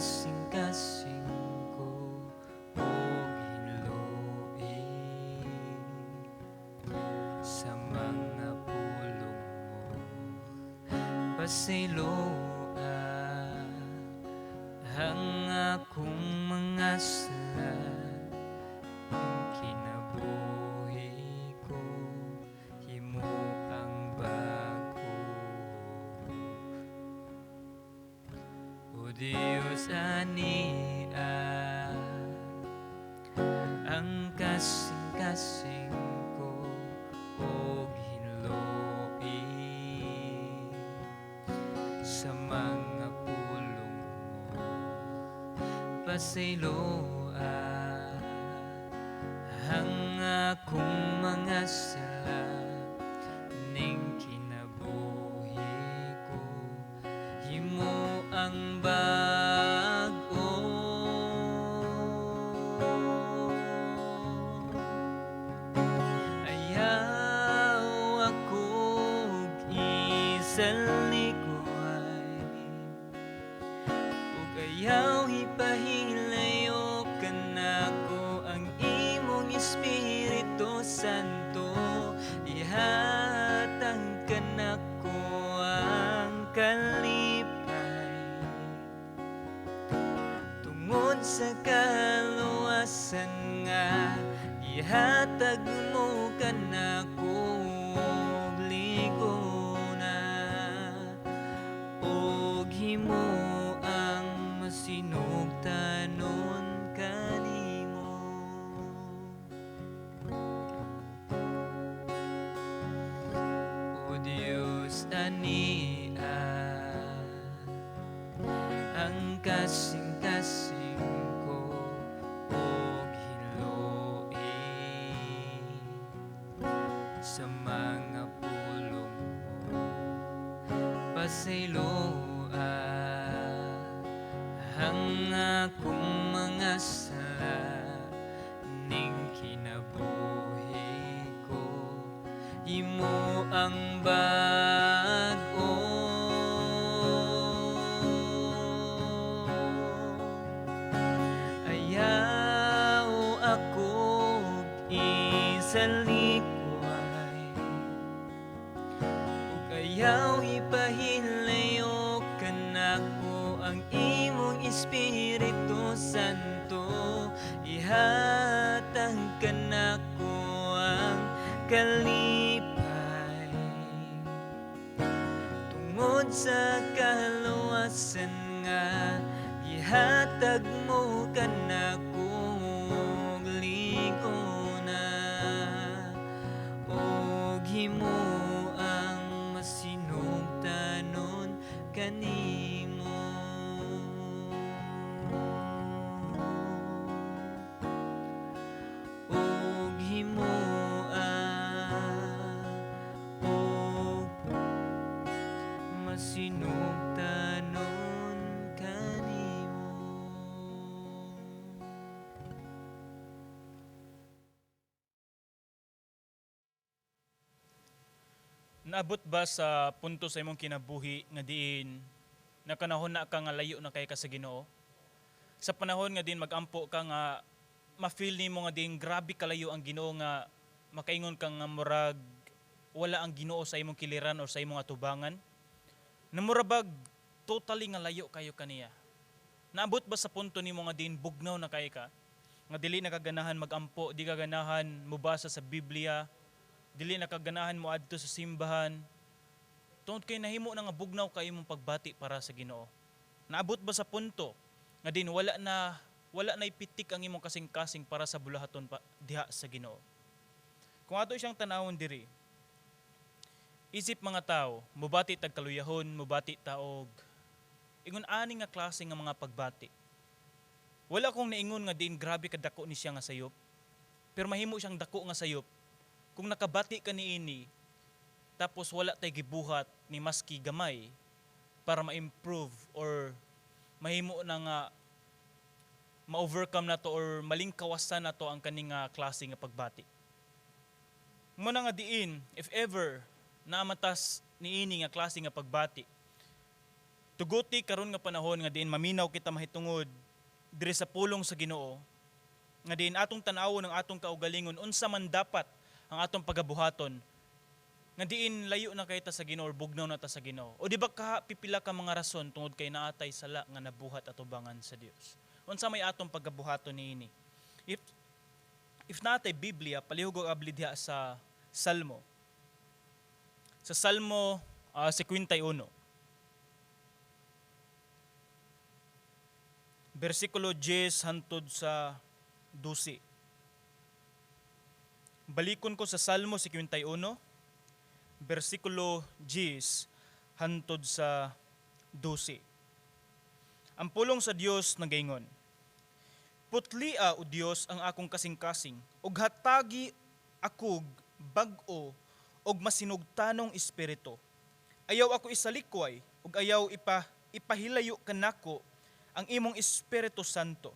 Kasing-kasing ko og hinloi sa mga pulong mo. Pasayloa ang akong mga sala, ang kinabuhi ko himo ang bag-o. O Diyos, ania ang kasing-kasing ko og hinloi sa mga pulong mo. Pasayloa ang akong mga sala, ning kinabuhi ko himo ang bag-o. Ayaw akong isalikoy ug ayaw ipahilayo kanako ang imong Espiritu Santo. Ihatag kanako ang kalipay tungod sa kaluwasan nga ihatag mo kanako og lig-on na, ug himo ang masinugtanon kanimo. O Dios, ania ang kasing-kasing ko og hinloi sa mga pulong mo. Pasayloa ang akong mga sala, ning kinabuhi ko himo ang bag-o. Ayaw akong isalikway ug ayaw ipahilayo kanako ang imong Espiritu Santo. Ihatag kanako ang kalipay tungod sa kaluwasan nga gihatag mo kanako og lig-on na, ug himo ang masinugtanon kanimo. Ug himo og masinugtanon kanimo. Naabot ba sa punto sa imong kinabuhi nga diin nakanahon na ka nga layo na kay ka sa Ginoo? Sa panahon nga diin magampo ka nga ma-feel nimo nga diin grabe kalayo ang Ginoo, nga makaingon ka nga murag wala ang Ginoo sa imong kiliran o sa imong atubangan? Namurabag totally nga layo kayo kaniya. Naabot ba sa punto nimo nga diin bugnaw na kay ka? Nga dili na kaganahan magampo, di ka ganahan mobasa sa Biblia, dili na kaganahan mo adto sa simbahan. Tungod kay nahimo na nga bugnaw kay imong pagbati para sa Ginoo. Naabot ba sa punto nga din wala na ipitik ang imong kasing-kasing para sa bulahaton pa diha sa Ginoo? Kung ato siyang tanawon diri, isip mga tao, mubati tag kaluyahon, mubati taog ingon ani nga klase nga mga pagbati. Wala kong naingon nga din grabe kadako ni siya nga sayop, pero mahimo siyang dako nga sayop kung nakabati ka niini tapos wala tay gibuhat ni maski gamay para ma-improve or mahimo na nga ma-overcome na to or malingkawasan na to ang kaning nga klase nga pagbati. Muna nga diin, if ever naamatas niini nga klase nga pagbati, Tuguti karon nga panahon nga diin maminaw kita mahitungod diri sa pulong sa Ginoo, nga diin atong tan-awon ang atong kaugalingon, unsa man dapat ang atong pagabuhaton nga diin layo na kay ta sa Ginoo or bugnaw na ta sa Ginoo. O di ba ka pipila ka mga rason tungod kay naatay sala nga nabuhat atubangan sa Dios? Unsa may atong pagabuhaton niini? If naatay Biblia, palihog og abli diha sa Salmo. Sa Salmo 51. Bersikulo 10 hantod sa 12. Balikon ko sa Salmo 51, bersikulo 10 hantod sa 12. Ang pulong sa Dios nagaingon: "Putlia, o Dios, ang akong kasing-kasing, ug hatagi akog bag-o og masinugtanong espiritu. Ayaw ako isalikway ug ayaw ipahilayo kanako ang imong Espiritu Santo.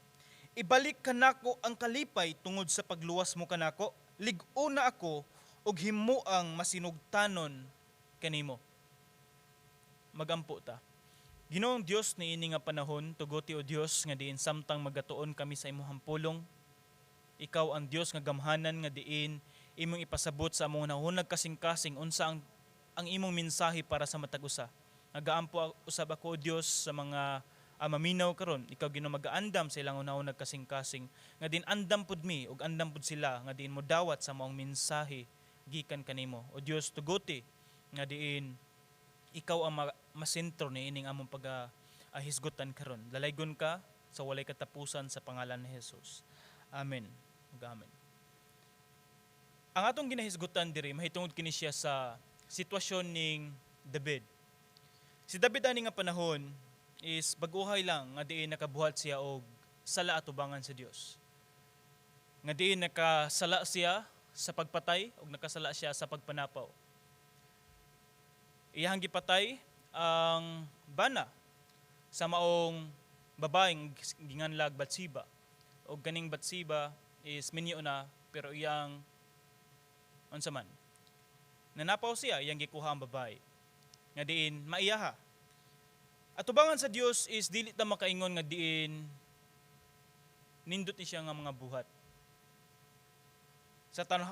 Ibalik kanako ang kalipay tungod sa pagluwas mo kanako. Lig-on na ako ug himuang masinugtanon kanimo." Magampo ta. Ginoong Dios, niini nga panahon, tuguti, o Dios, nga diin samtang magatuon kami sa imong pulong, ikaw ang Dios nga gamhanan nga diin imong ipasabot sa among hunahunag kasing-kasing unsa ang imong mensahe para sa matag usa. Nagaampo usab ako, o Dios, sa mga maminaw karon. Ikaw, Ginoo, magaandam sa ilang hunahunag kasing-kasing nga din andam pud mi ug andam pud sila nga diin mo dawat sa maong mensahe gikan kanimo. O Dios, tuguti nga diin ikaw ang masentro ni ining among pag hisgutan karon. Dalaygon ka sa walay katapusan sa pangalan ni Jesus. Amen. Ug amen. Ang atong ginahisgutan diri mahitungod kini siya sa sitwasyon ning David. Si David ani nga panahon is baguhay lang nga diin nakabuhat siya og sala atubangan sa Dios. Nga diin nakasala siya sa pagpatay ug nakasala siya sa pagpanapaw. Iyahang gipatay ang bana sa maong babaeng ginganlag Batseba. Og kaning Batseba is minyo na, pero iyang unsa man, nanapaw siya, iyang gikuha ang babae nga diin maiyaha. Atubangan sa Dios is dili ta makaingon nga diin nindot ni siya nga mga buhat.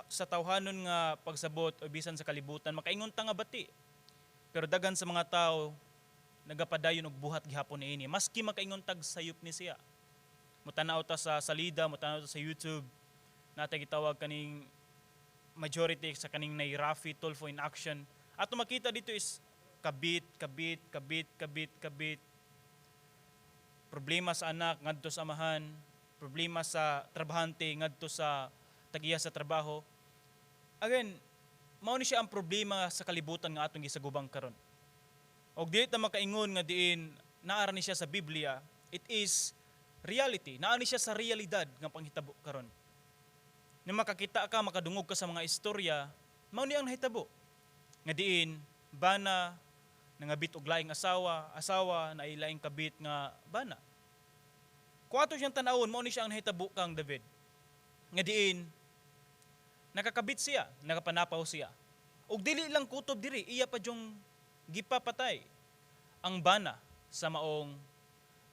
Sa tawhanon nga pagsabot o bisan sa kalibutan, makaingon ta nga bati. Pero daghan sa mga tao nagapadayon og buhat gihapon niini maski makaingon tag sayop ni siya. Mutanaw ta sa salida, mutanaw ta sa YouTube, natay gitawag kaning majority sa kaning nay Raffy Tulfo in Action. Ato makita dito is kabit, kabit, kabit, kabit, kabit. Problema sa anak ngadto sa amahan, problema sa trabahante ngadto sa tagiya sa trabaho. Again, mao ni siya ang problema sa kalibutan nga atong gisagubang karon. Og dili ta makaingon nga diin naara ni siya sa Biblia, it is reality. Naa ni siya sa realidad nga panghitabo karon. Ni makakita ka, makadungog ka sa mga istorya, mao ni ang nahitabo. Nga diin bana nangabit og laing asawa, asawa na laing kabit nga bana. Kung ato siyang tan-awon, mao ni siya ang nahitabo kang David. Nga diin nakakabit siya, nakapanapaw siya. Og dili lang kutob diri, iya pa jung gipapatay ang bana sa maong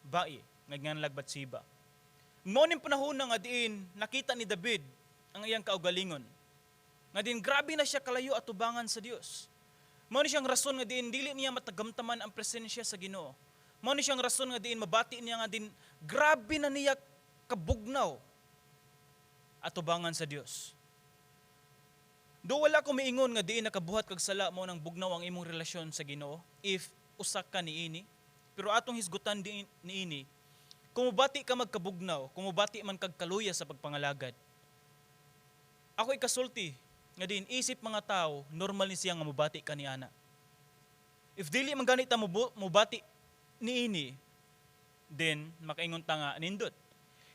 bai nga nganlag Batseba. Mao ning panahon nga diin nakita ni David ang iyang kaugalingon. Nga diin grabe na siya kalayo atubangan sa Dios. Mao ni siyang rason nga diin dili niya matagamtaman ang presensya sa Ginoo. Mao ni siyang rason nga diin mabati niya nga diin grabe na niya kabugnaw atubangan sa Dios. Do wala ko miingon nga diin nakabuhat kag sala mo nang bugnaw ang imong relasyon sa Ginoo if usak ka niini. Pero atong hisgutan di niini, kung mubati ka magkabugnaw, kung mubati man kag kaluya sa pagpangalagad. Ako ikasulti nga diin isip mga tao, normal ni siya nga mubati ka ni ana. If dili man ganit ta mubati niini, then makaingon ta nga nindot.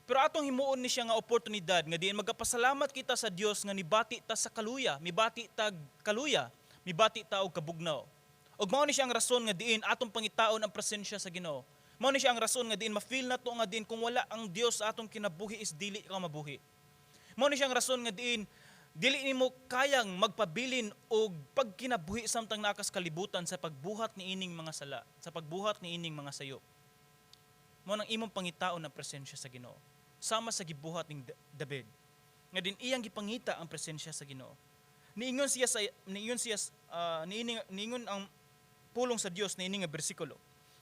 Pero atong himuon ni siya nga oportunidad nga diin magapasalamat kita sa Dios nga nibati ta sa kaluya, mibati ta kaluya, mibati ta og kabugnaw. Ug mao ni siya ang rason nga diin atong pangitaon ang presensya sa Ginoo. Mao ni siya ang rason nga diin ma-feel nato nga diin kung wala ang Dios sa atong kinabuhi is dili ka mabuhi. Mao ni siya ang rason nga diin Dili nimo kayang magpabilin og pagkinabuhi samtang naa ka sa kalibutan sa pagbuhat ni ining mga sala, sa pagbuhat ni ining mga sayop. Mao nang imong pangitaon ang presensya sa Ginoo. Sama sa gibuhat ning David. Nga din iyang gipangita ang presensya sa Ginoo. Niingon siya niining niingon ang pulong sa Dios niini nga bersikulo.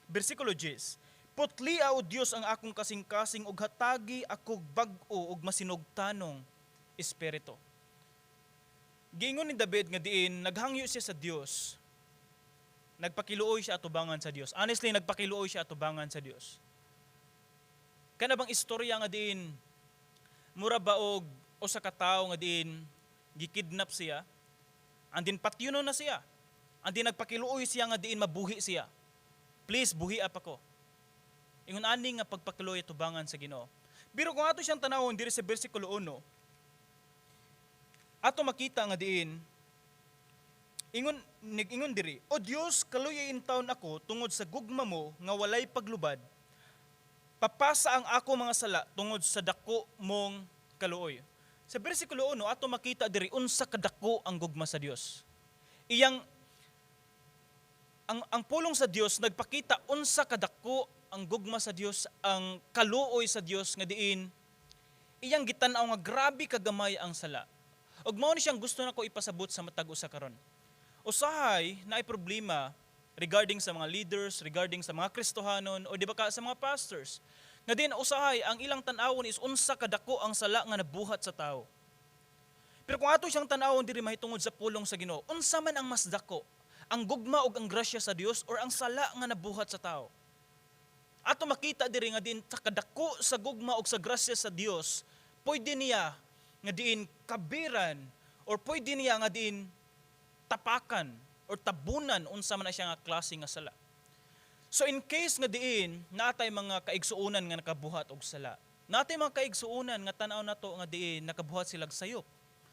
Bersikulo 10. "Putlia, o Dios, ang akong kasing-kasing ug hatagi akog bag-o ug masinugtanong espiritu." Giingon ni David nga diin naghangyo siya sa Dios. Nagpakiluoy siya atubangan sa Dios. Honestly, nagpakiluoy siya atubangan sa Dios. Kana bang istorya nga diin mura ba og usa ka tawo nga diin gikidnap siya, andin patyuno na siya, andin nagpakiluoy siya nga diin mabuhi siya. "Please, buhi pa ko." Ingon ani nga pagpakiluoy atubangan sa Ginoo. Pero kung ato siyang tanawon diri sa bersikulo 1, ato makita nga diin ingon, nag-ingon diri, "O Dios, kaluya intawon ako tungod sa gugma mo nga walay paglubad. Papasa ang ako mga sala tungod sa dako mong kaluoy." Sa bersikulo 1, ato makita diri unsa kadako ang gugma sa Dios. Iyang ang pulong sa Dios nagpakita unsa kadako ang gugma sa Dios, ang kaluoy sa Dios nga diin iyang gitan-aw nga grabe kagamay ang sala. Ug mao ni siyang gusto nako ipasabot sa matag usa karon. Usahay naay problema regarding sa mga leaders, regarding sa mga Kristohanon o di ba ka sa mga pastors. Nga din usahay ang ilang tan-awon is unsa kadako ang sala nga nabuhat sa tao. Pero kung ato siyang tan-awon diri mahitungod sa pulong sa Ginoo, unsa man ang mas dako? Ang gugma ug ang grasya sa Dios or ang sala nga nabuhat sa tao? Ato makita diri nga din sa kadako sa gugma ug sa grasya sa Dios, pwede niya nga diin kabiran or pwede niya nga diin tapakan or tabunan unsa man na siya nga klase nga sala. So in case nga diin natay mga kaigsuonan nga nakabuhat og sala, natay mga kaigsuonan nga tan-aw nato nga diin nakabuhat sila sayop,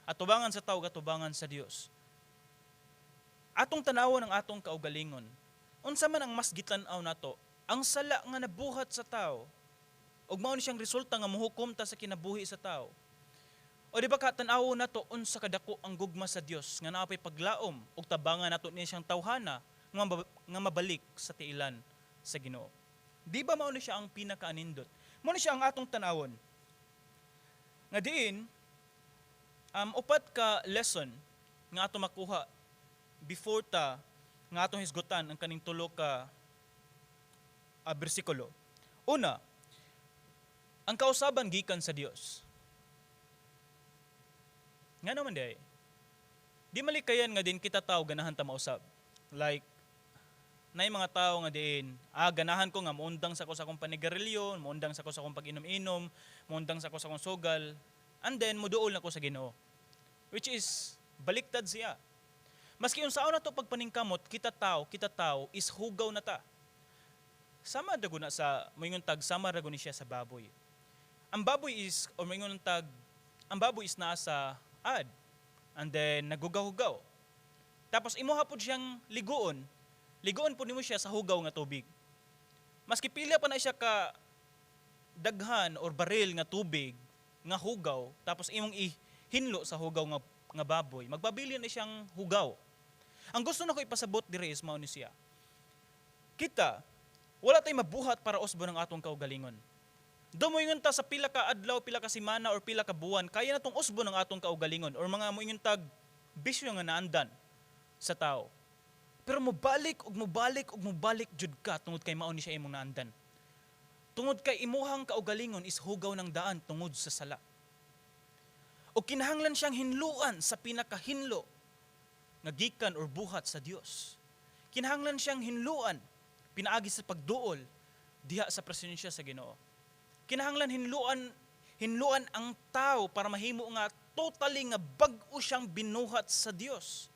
atubangan sa tao, atubangan sa Dios. Atong tanawon ang atong kaugalingon. Unsa man ang mas gitan-aw nato? Ang sala nga nabuhat sa tao ug mao ni siyang resulta nga mohukom ta sa kinabuhi sa tao? O di ba ka tan-awon nato unsa kadako ang gugma sa Dios nga naa pay paglaom ug tabangan nato niya siyang tawhana nga mabalik sa tiilan sa Ginoo? Di ba mao ni siya ang pinakaanindot? Mao ni siya ang atong tanawon. Nga diin upat ka lesson nga ato makuha before ta nga atong hisgutan ang kaning tulo ka bersikulo. Una, ang kausaban gikan sa Dios. Nga naman diay? Di malikayan nga din kita tao ganahan ta mausab. Like, naay mga tao nga diin, ganahan ko nga muundang sa ko sa akong panigarilyo, muundang sa ko sa akong pag-inom-inom, muundang sa ko sa akong sugal, and then muduol na ko sa Ginoo. Which is, baliktad siya. Maski unsaon na to pagpaningkamot, kita tao is hugaw na ta. Sama dago na sa, moingon tag, sama rago ni siya sa baboy. Ang baboy is, o moingon tag, ang baboy is nasa ad. And then, nagugaw-hugaw. Tapos, imuha po siyang liguon. Liguon po nimo siya sa hugaw nga tubig. Maski pila pa na siya ka daghan or baril nga tubig nga hugaw, tapos imong ihinlo sa hugaw nga baboy, magbabili na siyang hugaw. Ang gusto nako ipasabot diri is mao ni siya. Kita, wala tay mabuhat para usbon ang atong kaugalingon. Moingon ta sa pila ka adlaw, pila ka semana or pila ka buwan, kaya na tong usbon ang atong kaugalingon or mga moingon tag bisyo nga naandan sa tao. Pero mobalik ug mobalik ug mobalik jud ka tungod kay mao ni siya imong naandan. Tungod kay imuhang kaugalingon is hugaw ng daan tungod sa sala. O kinahanglan siyang hinluan sa pinakahinlo nga gikan or buhat sa Dios. Kinahanglan siyang hinluan pinaagi sa pagduol diha sa presensya sa Ginoo. Kinahanglan hinluan hinluan ang tao para mahimo nga totally nga bag-o siyang binuhat sa Dios.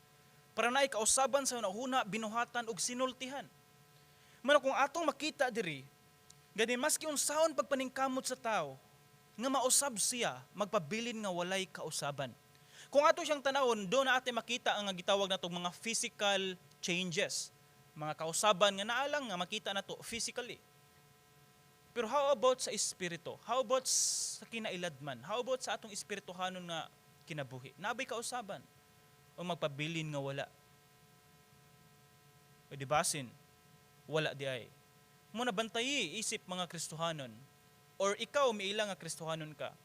Para naay kausaban sa hunahuna, binuhatan ug sinultihan. Mao kung atong makita diri, gani maski unsaon pagpaningkamot sa tao, nga mausab siya, magpabilin nga walay kausaban. Kung ato siyang tanawon, doon na ate makita ang gitawag natong mga physical changes. Mga kausaban nga naalang nga makita nato physically. Pero how about sa espiritu? How about sa kinailadman? How about sa atong espirituhanon nga kinabuhi? Naa bay kausaban o magpabilin nga wala? O di basin, wala di ay. Mao na bantayi isip mga Kristohanon or ikaw miila nga Kristohanon ka.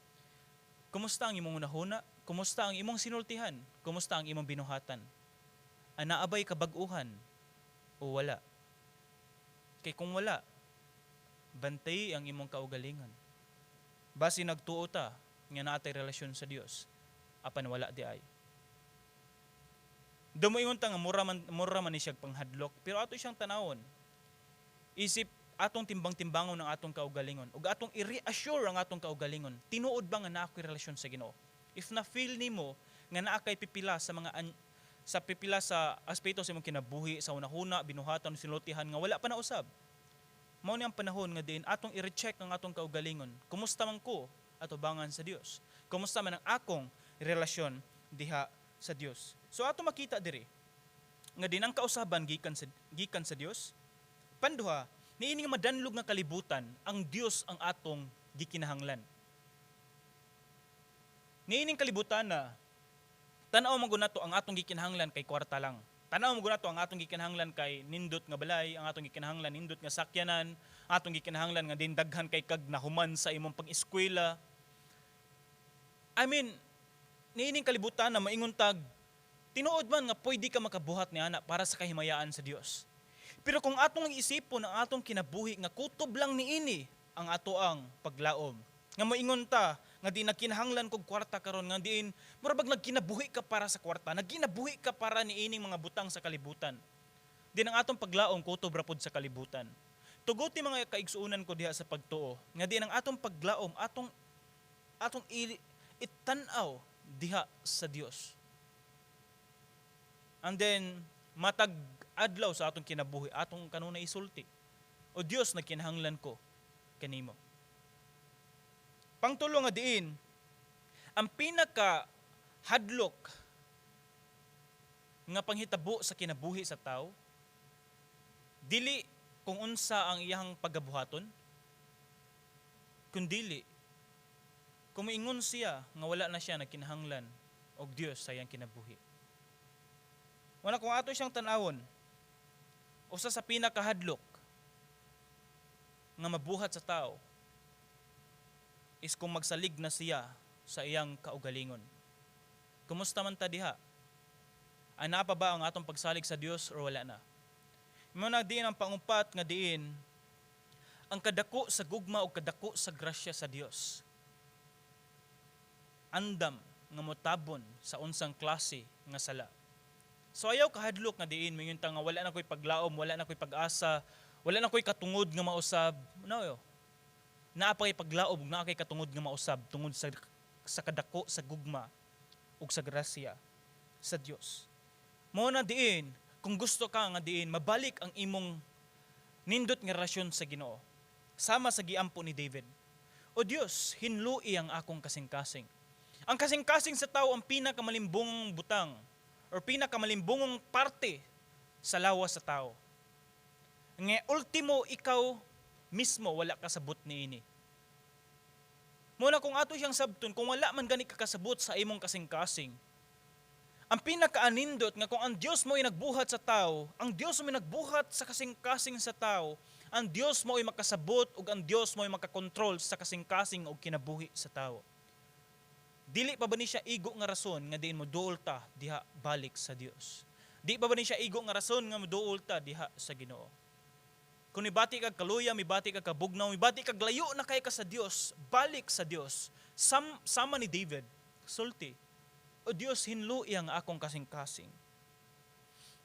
Kumusta ang imong hunahuna? Kumusta ang imong sinultihan? Kumusta ang imong binuhatan? Naa bay kabag-uhan o wala? Kay kung wala, bantay ang imong kaugalingon. Basi nagtuo ta nga naa tay relasyon sa Dios, apan wala di ay. Moingon ta nga mura man ni siya panghadlok, pero ato siyang tanawon. Isip atong timbang-timbangon ang atong kaugalingon ug atong i-reassure ang atong kaugalingon. Tinuod ba nga naa ko'y relasyon sa Ginoo? If na feel nimo nga naa kay pipila sa mga sa pipila sa aspeto sa imong kinabuhi, sa hunahuna, binuhatan, sinultihan nga wala pa na usab, mao ni ang panahon nga diin atong i-recheck ang atong kaugalingon. Kumusta man ko atubangan sa Dios? Kumusta man ang akong relasyon diha sa Dios? So ato makita diri nga din ang kausaban gikan sa Dios. Panduha, niining madanlog nga kalibutan, ang Dios ang atong gikinahanglan. Niining kalibutan na tan-aw man gud nato, ang atong gikinahanglan kay kwarta lang. Tan-aw man gud nato, ang atong gikinahanglan kay nindot nga balay, ang atong gikinahanglan nindot nga sakyanan, ang atong gikinahanglan nga din daghan kay kag nahuman sa imong pag-eskwela. I mean, niining kalibutan na maingon tag tinuod man nga pwede ka makabuhat ni ana para sa kahimayaan sa Dios. Pero kung atong isipon ang atong kinabuhi nga kutob lang niini ang ato ang paglaom, nga moingon ta nga di nagkinahanglan kog kwarta karon, nga diin mura bag nagkinabuhi ka para sa kwarta, nagkinabuhi ka para niining mga butang sa kalibutan. Din ang atong paglaom kutob ra pod sa kalibutan. Tuguti, mga kaigsuonan ko diha sa pagtuo, nga din ang atong paglaom atong itan-aw diha sa Dios. And then matag adlaw sa atong kinabuhi, atong kanunay isulti, "O Dios, nagkinahanglan ko kanimo." Pangtulo nga diin, ang pinaka hadlok nga panghitabo sa kinabuhi sa tao, dili kung unsa ang iyang pagabuhaton, kundili kung moingon siya nga wala na siya nagkinahanglan og Dios sa iyang kinabuhi. Wala, kung ato siyang tan-awon, usa sa pinakahadlok nga mabuhat sa tao is kung magsalig na siya sa iyang kaugalingon. Kumusta man ta diha? Ana pa ba ang atong pagsalig sa Dios or wala na? Mao na diin ang pangupat nga diin, ang kadako sa gugma o kadako sa grasya sa Dios, andam nga motabon sa unsang klase nga sala. So ayaw kahadlok nga diin moingon ta nga wala na ko'y paglaom, wala na ko'y pag-asa, wala na ko'y katungod nga mausab. No, yo. Naa pa kay paglaom ug naa kay katungod nga mausab tungod sa kadako sa gugma ug sa grasya sa Dios. Mao na diin, kung gusto ka nga diin mabalik ang imong nindot nga relasyon sa Ginoo, sama sa giampo ni David, "O Dios, hinlui ang akong kasing-kasing." Ang kasing-kasing sa tao ang pinakamalimbongong butang or pinakamalimbongong parte sa lawas sa tao. Nga ultimo, ikaw mismo wala kasabot niini. Mao na kung ato siyang sabton, kung wala man gani ka kasabot sa imong kasing-kasing, ang pinakaanindot nga kung ang Dios mo ay nagbuhat sa tao, ang Dios mo ay nagbuhat sa kasing-kasing sa tao, ang Dios mo ay makasabot ug ang Dios mo ay makakontrol sa kasing-kasing ug kinabuhi sa tao. Dili pa ba ni siya igo nga rason nga diin mo duol ta diha balik sa Dios? Di pa ba ni siya igo nga rason nga moduol ta diha sa Ginoo? Kung mibati kag kaluya, mibati kag kabugnaw, mibati kag layo na kay ka sa Dios, balik sa Dios. Sama ni David, sulti, "O Dios, hinlui ang akong kasing-kasing.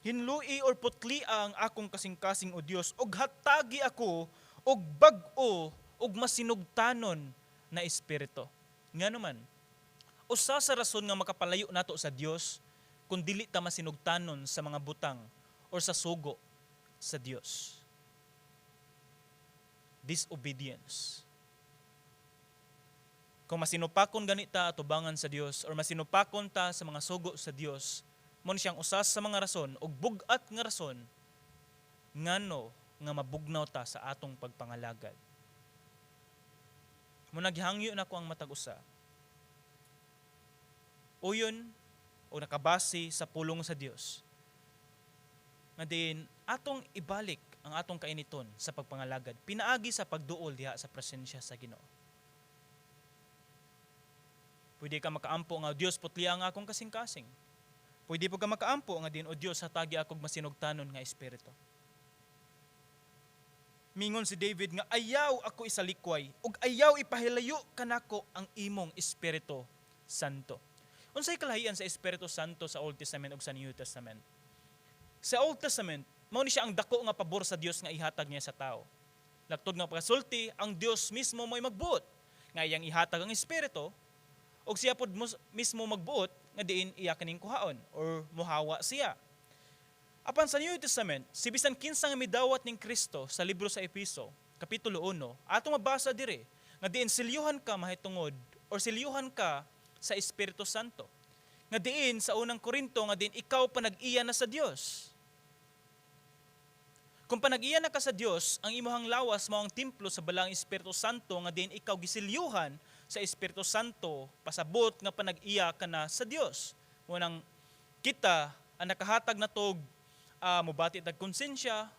Hinlui or putlia ang akong kasing-kasing, O Dios, ug hatagi ako og bag-o ug masinugtanon na espiritu." Nga naman, usa sa rason nga makapalayo nato sa Dios kung dili ta masinugtanon sa mga butang or sa sugo sa Dios. Disobedience. Kung masinupakon gani ta atubangan sa Dios or masinupakon ta sa mga sugo sa Dios, mao ni siyang usas sa mga rason ug bug-at nga rason ngano nga mabugnaw ta sa atong pagpangalagad. Mao na gihangyo nako ang matag usa. Uyon o nakabase sa pulong sa Dios. Nga diin atong ibalik ang atong kainiton sa pagpangalagad pinaagi sa pagduol diha sa presensya sa Ginoo. Pwede ka makaampo nga, "Dios, putlia ang akong kasing-kasing." Pwede po ka makaampo nga diin, "O Dios, hatagi akong masinugtanon nga espiritu." Mingon si David nga ayaw ako isalikway ug ayaw ipahilayo kanako ang imong Espiritu Santo. Unsay kalahian sa Espiritu Santo sa Old Testament ug sa New Testament? Sa Old Testament, mao ni siya ang dako nga pabor sa Dios nga ihatag niya sa tao. Laktod nga pagkasulti, ang Dios mismo mo'y magbuot nga iyang ihatag ang Espiritu ug siya pod mismo magbuot nga diin iya kining kuhaon or muhawa siya. Apan sa New Testament, si bisan kinsa nga midawat ning Kristo, sa libro sa Efeso, kapitulo 1, atong mabasa dire nga diin silyuhan ka mahitungod or silyuhan ka sa Espiritu Santo. Nga diin sa Unang Korinto nga diin ikaw panag-iya na sa Dios. Kung panag-iya na ka sa Dios, ang imuhang lawas mao ang templo sa Balaang Espiritu Santo nga diin ikaw gisilyuhan sa Espiritu Santo, pasabot nga panag-iya ka na sa Dios. Munang kita ang nakahatag na tog mobati tag konsensya,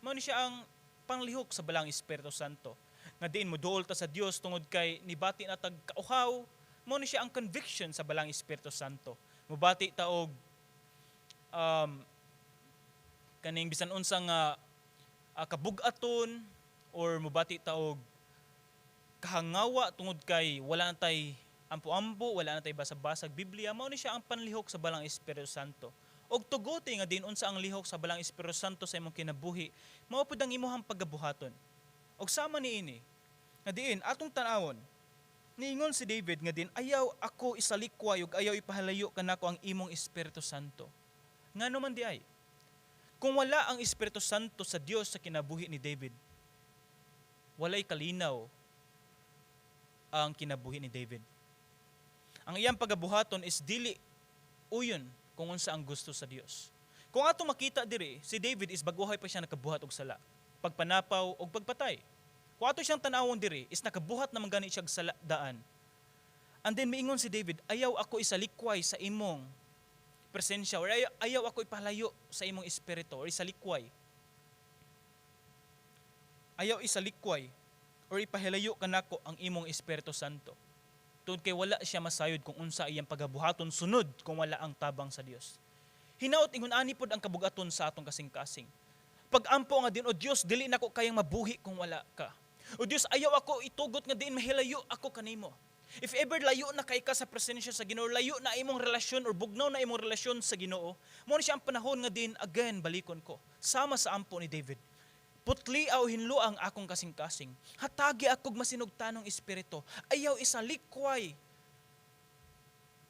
mao ni siya ang panglihok sa Balaang Espiritu Santo. Nga diin moduol ta sa Dios tungod kay nibati na tag kauhaw, mao ni siya ang conviction sa Balaang Espiritu Santo. Mobati ta og kaning bisan unsa nga kabug-aton or mobati ta og kahangawa tungod kay wala na tay ampo-ampo, wala na tay basa-basag Biblia, mao ni siya ang panlihok sa Balaang Espiritu Santo. Og tuguti nga diin unsa ang lihok sa Balaang Espiritu Santo sa imong kinabuhi, mao pud ang imuhang pagabuhaton. Og sama niini, nga diin atong tan-awon, niingon si David nga diin ayaw ako isalikway ug ayaw ipahalayo kanako ang imong Espiritu Santo. Ngano man diay? Kung wala ang Espiritu Santo sa Dios sa kinabuhi ni David, walay kalinaw ang kinabuhi ni David. Ang iyang pagabuhaton is dili uyon kung unsa ang gusto sa Dios. Kung ato makita diri, si David is baguhay pa siya nakabuhat og sala, pagpanapaw og pagpatay. Kung ato siyang tanawon diri is nakabuhat naman gani siya og sala daan. And then miingon si David, "Ayaw ako isalikway sa imong presensya," or ayaw ako ipalayo sa imong espiritu or isalikway. Ayaw isalikway or ipahilayo kanako ang imong Espiritu Santo. Tungod kay wala siya masayod kung unsa iyang pagabuhaton sunod kung wala ang tabang sa Dios. Hinaot ingon ani pod ang kabugaton sa atong kasing-kasing. Pag-ampo nga diin, "O Dios, dili nako kayang mabuhi kung wala ka. O Dios, ayaw ako itugot nga diin mahilayo ako kanimo." If ever layo na kay ka sa presensya sa Ginoo, layo na imong relasyon or bugnaw na imong relasyon sa Ginoo, mao ni siya ang panahon nga diin again balikon ko. Sama sa ampo ni David. "Putli o hinlo ang akong kasing-kasing. Hatagi akog masinugtanong espiritu. Ayaw isalikway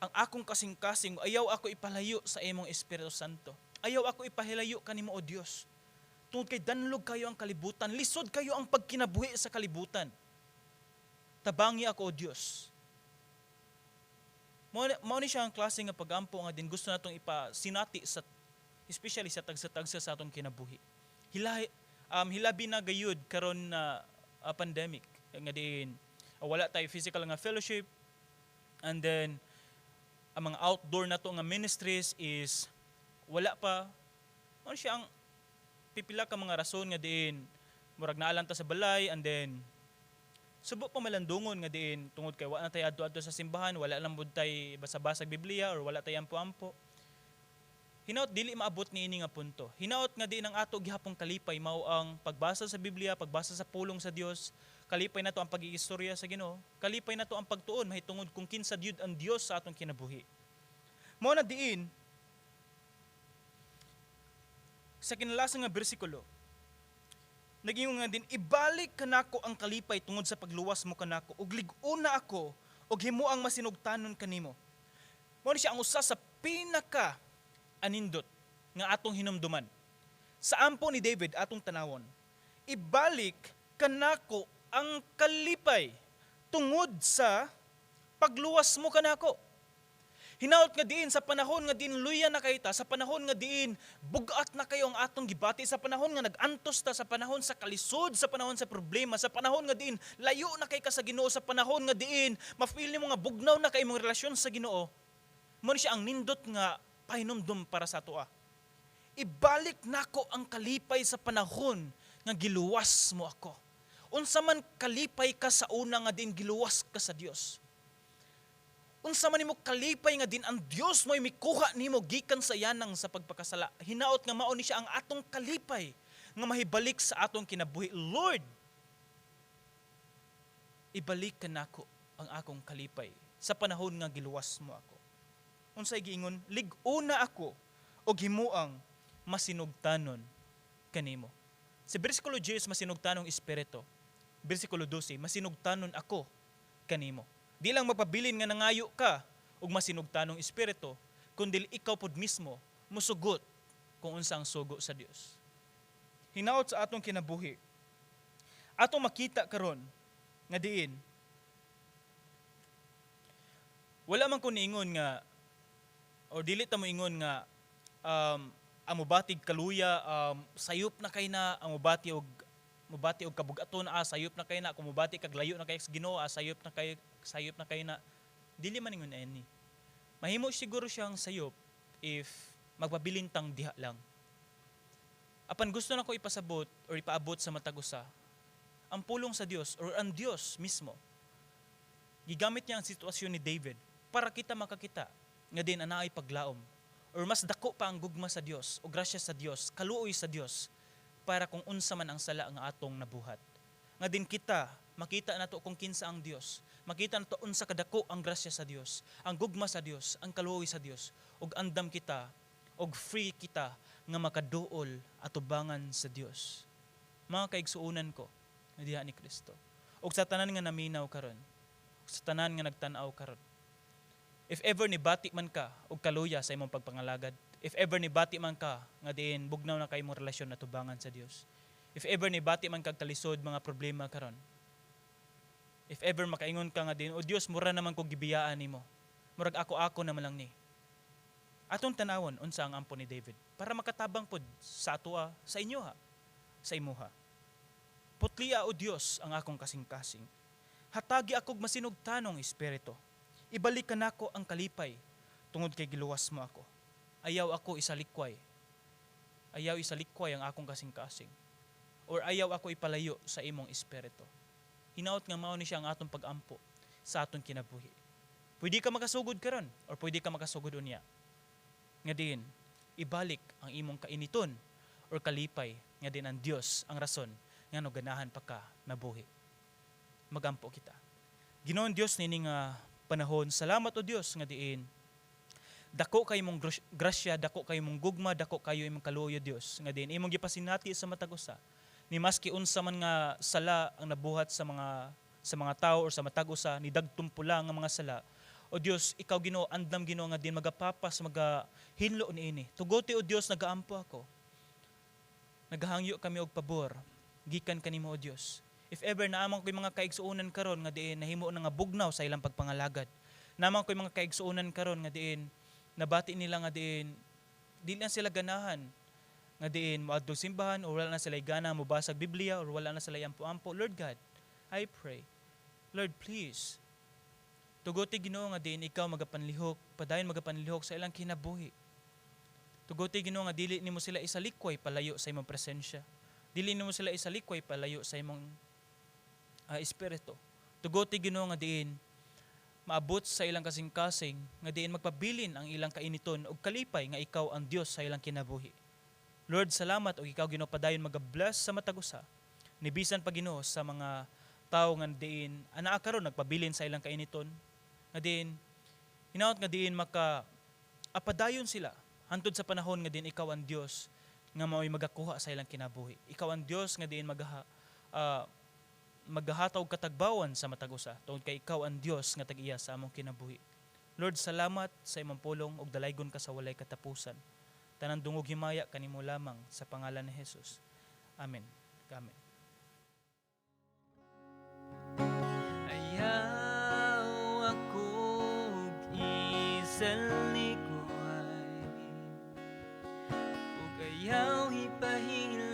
ang akong kasing-kasing. Ayaw ako ipalayo sa imong Espiritu Santo. Ayaw ako ipahilayo kanimo, O Dios." Tungod kay danlog kayo ang kalibutan, lisod kayo ang pagkinabuhi sa kalibutan. Tabangi ako, O Dios. Mao ni siya ang klase nga pagampo nga diin gusto natong ipasinati sa especially sa tagsa-tagsa sa atong kinabuhi. Hilabi na gayud karon na pandemic nga diin wala tayo physical nga fellowship and then ang mga outdoor nato nga ministries is wala pa. Mao siya ang pipila ka mga rason nga diin murag naalang ta sa balay and then subo pa malandungon nga diin tungod kay wa na tay adto-adto sa simbahan, wala lang bud tay basa-basag Biblia or wala tay ampo-ampo. Hinaot dili maabot niini nga punto. Hinaot nga diin ang ato gihapong kalipay mao ang pagbasa sa Biblia, pagbasa sa pulong sa Dios, kalipay nato ang pag-iistorya sa Ginoo, kalipay nato ang pagtuon mahitungod kung kinsa gyud ang Dios sa atong kinabuhi. Mao na diin sa kinalasan nga bersikulo, nagingon nga diin ibalik kanako ang kalipay tungod sa pagluwas mo kanako ug lig-una ako ug himuang masinugtanon kanimo. Mao ni siya ang usa sa pinaka anindot nga atong hinumduman. Sa ampo ni David atong tanawon, "Ibalik kanako ang kalipay tungod sa pagluwas mo kanako." Hinaot nga diin sa panahon nga diin luya na kay ta, sa panahon nga diin bugat na kayo ang atong gibati, sa panahon nga nag-antos ta, sa panahon sa kalisod, sa panahon sa problema, sa panahon nga diin layo na kay ka sa Ginoo, sa panahon nga diin ma-feel nimo nga bugnaw na kay imong relasyon sa Ginoo. Mao ni siya ang nindot nga pahinumdum para sa atoa. Ibalik nako ang kalipay sa panahon nga giluwas mo ako. Unsa man kalipay ka sa una nga din giluwas ka sa Dios? Unsa man nimo kalipay nga din ang Dios mo'y mikuha nimo gikan sa yanang sa pagpakasala? Hinaot nga mao ni siya ang atong kalipay nga mahibalik sa atong kinabuhi. Lord, ibalik ka nako ang akong kalipay sa panahon nga giluwas mo ako. Unsay giingon? Lig-una ako og himuang masinugtanon kanimo. Sa bersikulo 10, masinugtanong espiritu. Bersikulo 12, masinugtanon ako kanimo. Di lang mapabilin nga nangayo ka og masinugtanong espiritu, kundi ikaw pod mismo musugot kung unsa ang sugo sa Dios. Hinaot sa atong kinabuhi, atong makita karon nga diin wala man ko niingon nga or dili ta mo ingon nga ang mubatig kaluya, sayop na kay na ang mubati og kabugaton, sayop na kay na kung mubati kag layo na kay sa Ginoo, sayop na kay na. Dili man ingon ani. Mahimo siguro siyang sayop if magpabilin tang diha lang. Apan gusto na ko ipasabot or ipaabot sa matag usa ang pulong sa Dios or ang Dios mismo, gigamit niya ang sitwasyon ni David para kita makakita nga din anaay paglaom or mas dako pa ang gugma sa Dios o grasya sa Dios, kaluoy sa Dios para kung unsa man ang sala nga atong nabuhat. Nga din kita makita nato kung kinsa ang Dios, makita nato unsa kadako ang grasya sa Dios, ang gugma sa Dios, ang kaluoy sa Dios, ug andam kita og free kita nga makaduol atubangan sa Dios. Mga kaigsuonan ko nga diha ni Kristo, ug sa tanan nga naminaw karon, sa tanan nga nagtan-aw karon, if ever nibati man ka og kaluya sa imong pagpangalagad, if ever nibati man ka nga diin bugnaw na kay imong relasyon atubangan sa Dios, if ever nibati man kag kalisod, mga problema karon, if ever makaingon ka nga diin, "O Dios, mura naman kog gibiyaan nimo, murag ako-ako naman lang ni," atong tanawon unsa ang ampo ni David para makatabang pod sa atoa, sa inyo ha, sa imuha. Putlia, O Dios, ang akong kasing-kasing. Hatagi akog masinugtanong espiritu. Ibalik ka nako ang kalipay tungod kay giluwas mo ako. Ayaw ako isalikway. Ayaw isalikway ang akong kasing-kasing. Or ayaw ako ipalayo sa imong espiritu. Hinaot nga mao ni siya ang atong pag-ampo sa atong kinabuhi. Pwede ka makasugod karon or pwede ka makasugod unya. Nga din, ibalik ang imong kainiton or kalipay nga din ang Dios ang rason nga no ganahan pa ka mabuhi. Magampo kita. Ginoon Dios, nining panahon, salamat, O Dios, nga diin dako kay imong grasya, dako kay imong gugma, dako kayo imong kaluoy, O Dios, nga diin imong gipasinati sa matag usa ni maski unsa man nga sala ang nabuhat sa mga tao or sa matag usa ni dagtong pula nga mga sala. O Dios, ikaw Ginoo, andam Ginoo nga din magapapas, magahinlo niini. Tuguti, O Dios, nagaampo ako. Nagahangyo kami og pabor gikan kanimo, O Dios. If ever naa man ko'y mga kaigsuonan karon nga diin nahimo na nga bugnaw sa ilang pagpangalagad. Naa man ko'y mga kaigsuonan karon nga diin nabati nila nga diin dili na sila ganahan nga diin moadtog simbahan or wala na sila gana mobasag Biblia or wala na sila ampo-ampo. Lord God, I pray. Lord, please. Tuguti, Ginoo, nga diin ikaw magapanlihok, padayon magapanlihok sa ilang kinabuhi. Tuguti, Ginoo, nga dili nimo sila isalikway palayo sa imong presensya. Dili nimo sila isalikway palayo sa imong espiritu. Tuguti, Ginoo, nga diin maabot sa ilang kasing-kasing nga diin magpabilin ang ilang kainiton ug kalipay nga ikaw ang Dios sa ilang kinabuhi. Lord, salamat ug ikaw, Ginoo, padayon magabless sa matag usa. Ni bisan pa, Ginoo, sa mga tao nga diin anaa karon nagpabilin sa ilang kainiton nga diin hinaot nga diin maka apadayon sila hantod sa panahon nga diin ikaw ang Dios nga mao'y magakuha sa ilang kinabuhi. Ikaw ang Dios nga diin magahatag katagbawan sa matag usa tungod kay ikaw ang Dios nga tag-iya sa among kinabuhi. Lord, salamat sa imong pulong ug dalaygon ka sa walay katapusan. Tanan dungog, himaya kanimo lamang sa pangalan ni Jesus. Amen. Amen. Ayaw akong isalikway ug ayaw ipahilom.